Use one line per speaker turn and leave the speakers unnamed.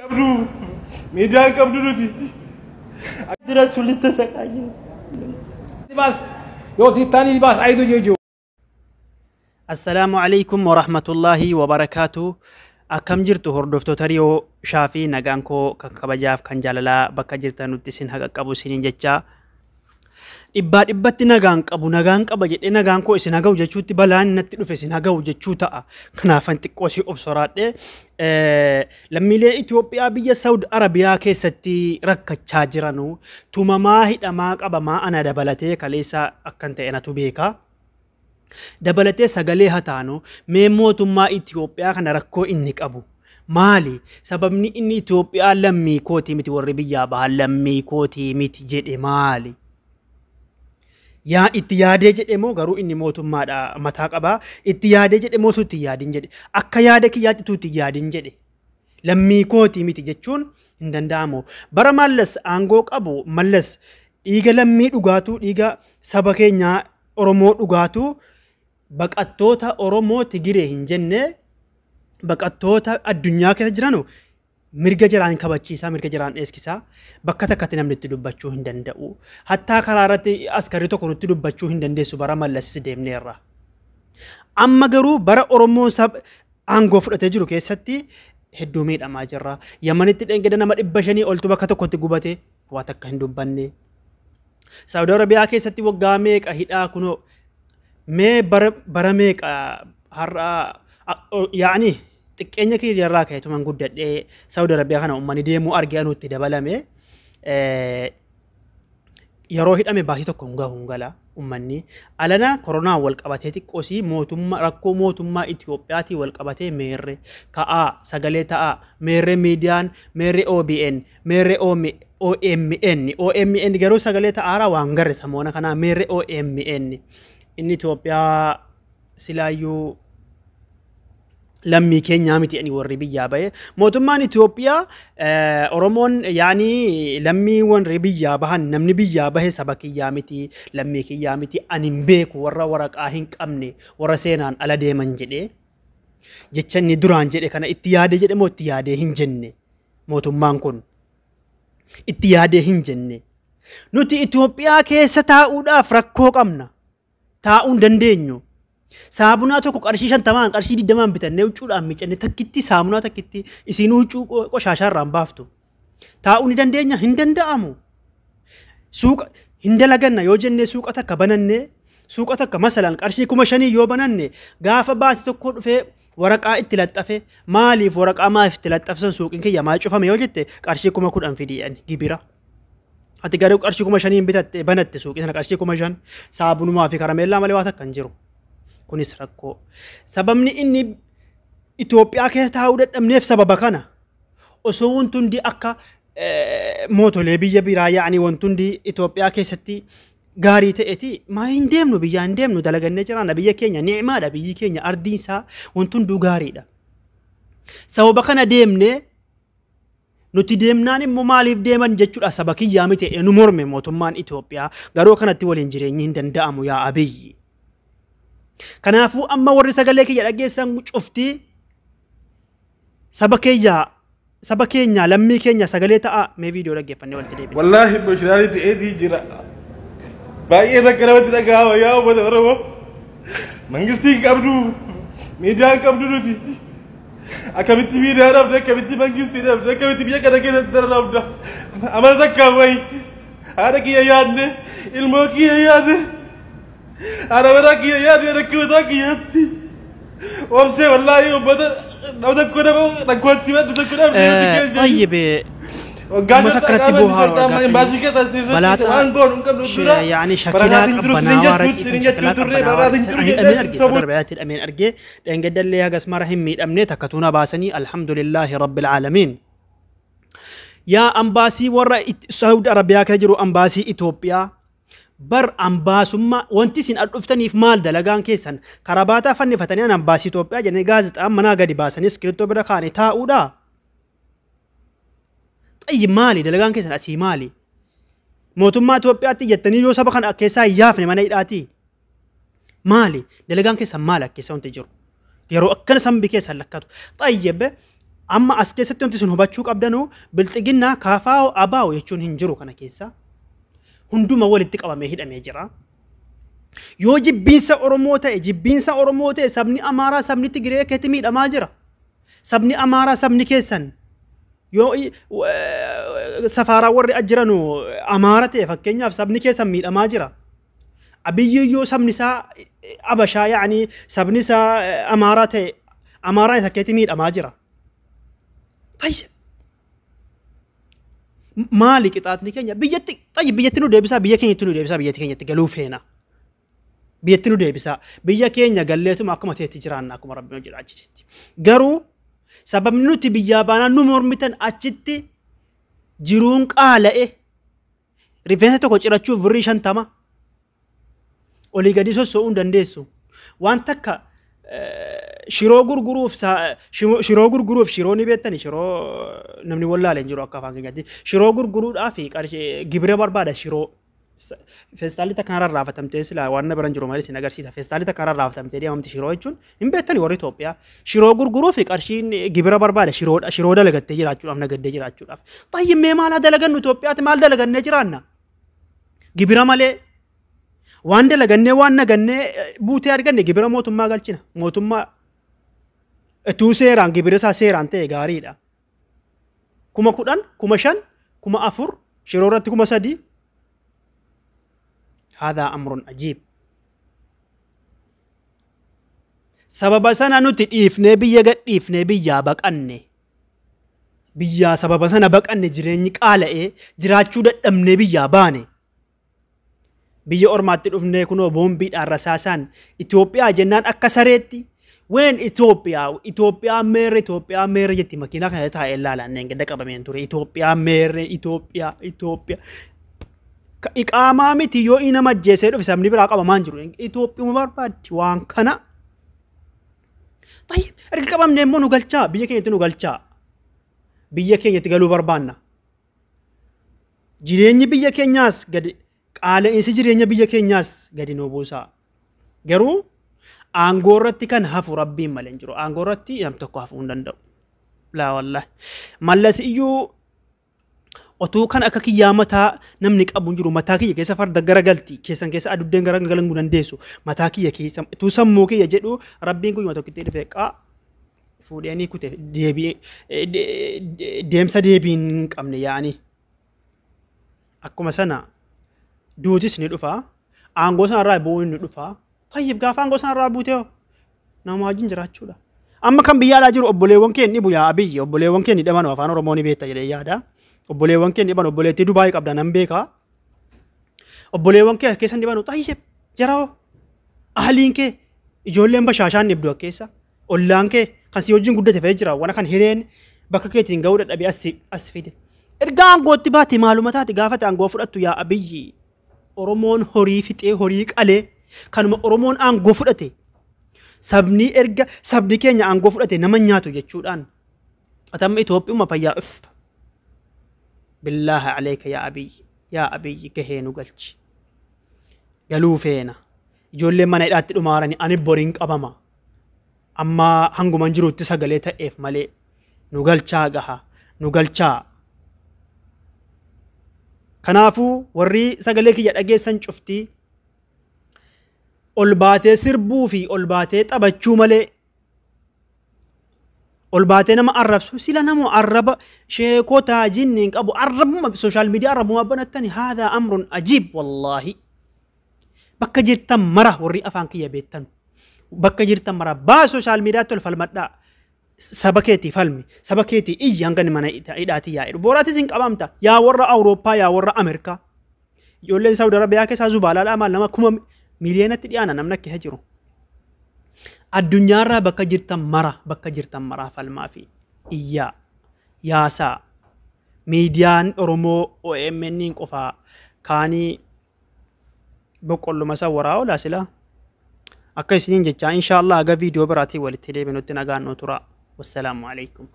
Qabdu miidiyaan qabdu nuti.
ድረሱልን፣ ተሰቃየን።
Libaas yoo tittaanii libaas ayidu jechuudha.
Assalaamu alaikum warahmatullaahi wabarakaatu. Akkam jirtu hordoftoota Riyoo Shaafii? Nagaan koo kan kabajaaf kan jaalalaa bakka jirtanutti isin haqa qabu isiniin jecha. Dhibbaa dhibbatti nagaan qabu, nagaan qaba jedhee nagaan koo isin haga'u jechuutti balaan natti dhufe isin haga'u jechuu ta'a. Kanaafan xiqqoo si of soraadhe. Lammiilee Itoophiyaa biyya Saawud Arabiyaa keessatti rakkachaa jiranu, tumamaa, hidhamaa, qabamaa, ana dabalatee kaleessa akkan ta'e natu beeka. Dabalatee sagalee haa taanu. Mee mootummaa Itoophiyaa kana rakkoo inni qabu maali? Sababni inni Itoophiyaa lammii kootii miti, warri biyyaa bahan lammii kootii miti jedhe maali? Yaa itti yaadee jedhe moo garuu inni mootummaadha mataa qabaa, itti yaadee jedhe mootu itti yaadin jedhe, akka yaada kiyyaatti tu itti yaadin jedhe, lammii kootii miti jechuun hin danda'amu. Bara Mallas aangoo qabu, Mallas dhiiga lammii dhugaatu, dhiiga saba keenyaa Oromoo dhugaatu, baqattoota Oromoo Tigiree hin jenne, baqattoota addunyaa keessa jiranu mirga jiraan kabachiisaa, mirga jiraan dheeskisaa, bakka takkatti namni itti dubbachuu hin danda'u. Hattaa karaa irratti askarri tokko nutti dubbachuu hin dandeessu bara Mallasis deemneerra. Amma garuu bara Oromoon sab aangoo fudhatee jiru keessatti hedduu miidhamaa jirra. Yamanitti dhengeda nama 500 oltu bakka tokkotti gubate, waa takka hin dubbanne. Saawudi Arabiyaa keessatti waggaa meeqa hidhaa kunoo, mee bara meeqa har'a yaani xiqqeenya kiyya irraa ka'eetuman guddadhee Saawudi Arabiyaa kana uummanni deemuu argee anuutti dabalame. Yeroo hidhame baasii tokko hin gahu hin gala uummanni. Alana koronaan wal qabatee xiqqoosii mootummaa rakkoo mootummaa Itiyoophiyaatiin wal qabatee, meerre ka'aa sagalee ta'aa, meerre miidiyaan, meerre OBN, meerre OMN, OMN garuu sagalee ta'aaraa waan garre samoona kanaa, meerre OMN, inni Itoophiyaa silaayyuu lammii keenyaa miti ani warri biyyaa bahe. Mootummaan Itoophiyaa Oromoon yaani lammii warri biyyaa bahan, namni biyyaa bahe saba kiyyaa miti, lammii kiyyaa miti, ani hin beeku, warra waraqaa hin qabne, warra seenaan ala deeman jedhee, jecha inni duraan jedhe kana itti yaadee jedhe moo itti yaadee hin jenne? Mootummaan kun itti yaadee hin jenne. Nuti Itoophiyaa keessa taa'uudhaaf rakkoo qabna, taa'uu hin dandeenyu. Saamunaa tokko qarshii 50n, qarshii 20n bitannee huccuudhaan miicannee, takkitti saamunaa takkitti isiin huccuu qoshaashaa irraan baaftu. Taa'uu ni dandeenya? Hin danda'amu. Suuqa hin dalaganna yoo jennee suuqa takka banannee, suuqa takka masalan qarshii 5,000 yoo bananne, gaafa baati tokko dhufee waraqaa itti laxxafe, maaliif waraqaa maaliif itti laxxafsan, suuqiin kiyya maa cufame yoo jette, qarshii 10,000 fidii gibira. Ati garuu qarshii 5,000 bitatte banatte suuqii sana, qarshii 5,000 saabunumaa fi karameellaa malee waa takka hin jiru. Kunis rakkoo. Sababni inni Itoophiyaa keessa taa'uu dadhabneef sababa kana. Osoo wanti hundi akka mootolee biyya biraa yaa'anii wanti hundi Itoophiyaa keessatti gaarii ta'eeti maa hin deemnu, biyyaa hin deemnu, dalagannee jiraanna, biyya keenya ni'maadha, biyyi keenya ardiin isaa wanti hunduu gaariidha. Sababa kana deemnee nuti deemnaan immoo maaliif deeman jechuudha, saba kiyyaa miti nu morme mootummaan Itoophiyaa. Garuu kanatti waliin jireenyi hin danda'amu yaa Abiyyi. Kanaafuu amma warri sagalee kiyya dhageessan cuftii saba keenya, saba keenya, lammii keenya sagalee ta'a. Mee viidiyoo dhaggeeffannee walitti deebina.
Wallaahi emotional ta'eetii jira. Baay'ee takka namatti dhaga'ama yaa uummata Oromoo. Mangistii hin qabdu, miidiyaa hin qabdu nuti. Akkamitti miidiyaa dhabde, akkamitti mangistii dhabde, akkamitti biyya kana keessatti dhabda? Amala takka wayi haadha kiyya yaadne, ilmoo kiyya yaadne, haadha manaa kiyya yaadne, rakkoo kiyyatti. Obsee wallaahi uummata nama tokko nama rakkootti maddu tokko dhabde.
طيب uummata akkanatti bohaaru argaa balaa yaani shakilaa qabbanaawaa raciisan, shakilaa qabbanaawaa raciisan ani hidhameen arge, Saudi Arabiyaatti hidhameen arge. Dheengaddallee hagas mara hin miidhamne, takka tuuna baasanii, alhamdulillaahi rabbil aalamiin. Yaa ambaasii warra Saudi Arabiyaa keessa jiru, ambaasii Itoophiyaa bar ambaasummaa wanti isin dhuftaniif maal dalagaan keessan? Karabaataa fannifatanii an ambaasii Itoophiyaa jennee gaazexaan manaa gadi baasanii iskiriptoo bira kaa'anii taa'uudha. Xayyi maali dalagaan keessan asii maali? Mootummaa Itoophiyaatti jettanii yoo saba kana keessaa hin yaafne mana hidhaati. Maali dalagaan keessan, maali akka keessa wanti jiru? Yeroo akkana sambi keessan lakkatu. Xayyib Amma as keessatti wanti isin hubachuu qabdanu bilxiginnaa kaafaa'u abaa'u jechuun hin jiru kana keessa. Hunduma walitti qabamee hidhamee jira. Yoo jibbiinsa Oromoo ta'e jibbiinsa Oromoo ta'e sabni Amaaraa sabni Tigiree keetti miidhamaa jira. Sabni Amaaraa sabni keessan yoo safaaraa warri ajjiranu Amaara ta'e fakkeenyaaf sabni keessan miidhamaa jira. Abiyyi yoo sabni isaa Abashaa yaani sabni isaa Amaaraa ta'e Amaaraa isa keetti miidhamaa jira. Tayyib. Maali qixaatni keenya biyyatti tayyib biyyatti nu deebisaa biyya keenyatti nu deebisaa biyyatti keenyatti galuu feena. Biyyatti nu deebisaa biyya keenya galleetuma akkuma ta'etti jiraanna akkuma rabbi nu jiraachisetti. Garuu sababni nuti biyyaa baanaan nu mormitan achitti jiruun qaala'e rifeensa tokko cirachuuf birrii 50 olii gadi sosso'uu hin dandeessu. Waan takka shiroo gurguruuf shiroo gurguruuf shiroo ni beektani shiroo namni wallaalee hin jiru akka afaan keenyaatti shiroo gurguruudhaaf qarshii gibira barbaada shiroo. Feestaalli takka rarraafatamtee silaa waan na biran jiru malee isin agarsiisa. Feestaalli takka rarraafatamtee deemamti shiroo jechuun hin beektani warri Itoophiyaa. Shiroo gurguruuf qarshiin gibira barbaada shiroodha shiroo dalagattee jiraachuudhaaf nagaddee jiraachuudhaaf. Xayyi mee maal haa dalagannu Itoophiyaatti maal dalagannee jiraanna? Gibira malee waan dalagannee waan nagannee buutee arganne gibira mootummaa galchina. Mootummaa utuu seeraan gibira isaa seeraan ta'e gaariidha. 10,000, 5,000, 4,000 shiroo irratti 3,000. هذا أمر عجيب. سبب سنة نتي إفني بيا قد إفني بيا بق أني بيا سبب سنة بق أني جريني قال إيه جراتشو دت أمني بيا باني بيا أرمات إفني كنو بومبي الرساسان إثيوبيا جنان أكسرتي وين إثيوبيا إثيوبيا مير إثيوبيا مير جتي مكينة كانت إلا لأن قدك أبا توري إثيوبيا مير إثيوبيا إثيوبيا Iqaamaa miti yoo inni nama ajjeesee dhufe sabni biraa qabamaa hin jiru. Itoophiyuma barbaaddi waan kana. Tayyib erga qabamne immoo nu galchaa biyya keenyatti nu galchaa. Biyya keenyatti galuu barbaanna. Jireenyi biyya keenyaas gadi qaala'insi jireenya biyya keenyaas gadi nu buusaa. Garuu aangoo irratti kan hafu rabbiin malee hin jiru. Aangoo irratti nam tokko hafuu hin danda'u. Laa wallahi. Mallas iyyuu otuu kan akka kiyyaa mataa namni qabu hin jiru mataa kiyya keessa farda garagalti keessan keessa aduddeen garagaluu dandeessu mataa kiyya keessa utuu sammuu kiyya jedhu rabbiin guyyuma tokkotti dhufe qaa fuudhanii kute deebi'ee deemsa deebiin hin qabne yaa'anii akkuma sana duutis ni dhufa aangoo sanarraa bu'uun ni dhufa tayyib gaafa aangoo sanarraa buutee nama wajjin jiraachuudha. Amma kan biyya alaa jiru obboleewwan keenya dhibu yaa Abiyyi obboleewwan keenya dhibanu afaan Oromoo ni beekta jedhee yaada. Obboleewwan keenya dhiban obboleettii Dubaayii qabda nan beeka. Obboleewwan kee keessan dhibanu xayyib jaroo ahliin kee ijoolleen bashaashaan dhibdu keessa ollaan kee kan si wajjin guddate fa'ee jira waan kan hireen bakka keetiin ga'uu dadhabee as fide. Erga aangootti baate maaluma taate gaafate aangoo fudhattu yaa Abiyyi Oromoon horii fixee horii qalee kanuma Oromoon aangoo fudhate sabni erga sabni keenya aangoo fudhate nama nyaatu jechuudhaan atamma Itoophiyuma fayyaa uff. بالله عليك يا أبي يا أبي كهين وقلش قالوا فينا يقول ما نقدر تدمرني أنا بورينك أبما أما هنقو منجرو تسجلتها إف مالي نقلشا جها نقلشا كنافو وري سجلك يا أجي سنشوفتي أولباتي سربو في أولباتي تبتشو مالي أولباتي نما عرب سيلا نمو عرب شيكوتا جنين أبو عرب ما في السوشيال ميديا عرب ما بنتني هذا أمر عجيب والله بكا جرت مرة وري أفانك يا بيتن بكا جرت مرة با سوشيال ميديا تل فالمدا سبكيتي فالمي سبكيتي إيه هنغني منا إداتي يا بوراتي زينك أبامتا يا ورا أوروبا يا ورا أمريكا يقول لي سعودي عربية كيسا زبالة لا مال نما كم مليونات ديانا نمنا كهجرو الدنيا را بكا جرت مرة بكا جرت مرة فالما في إيا ياسا ميديان أورومو OMN قفا كاني بقول مسا وراء ولا سلا أكيد سنين جتة إن شاء الله أجا فيديو براتي والتلي بنوتنا جان نوترا والسلام عليكم.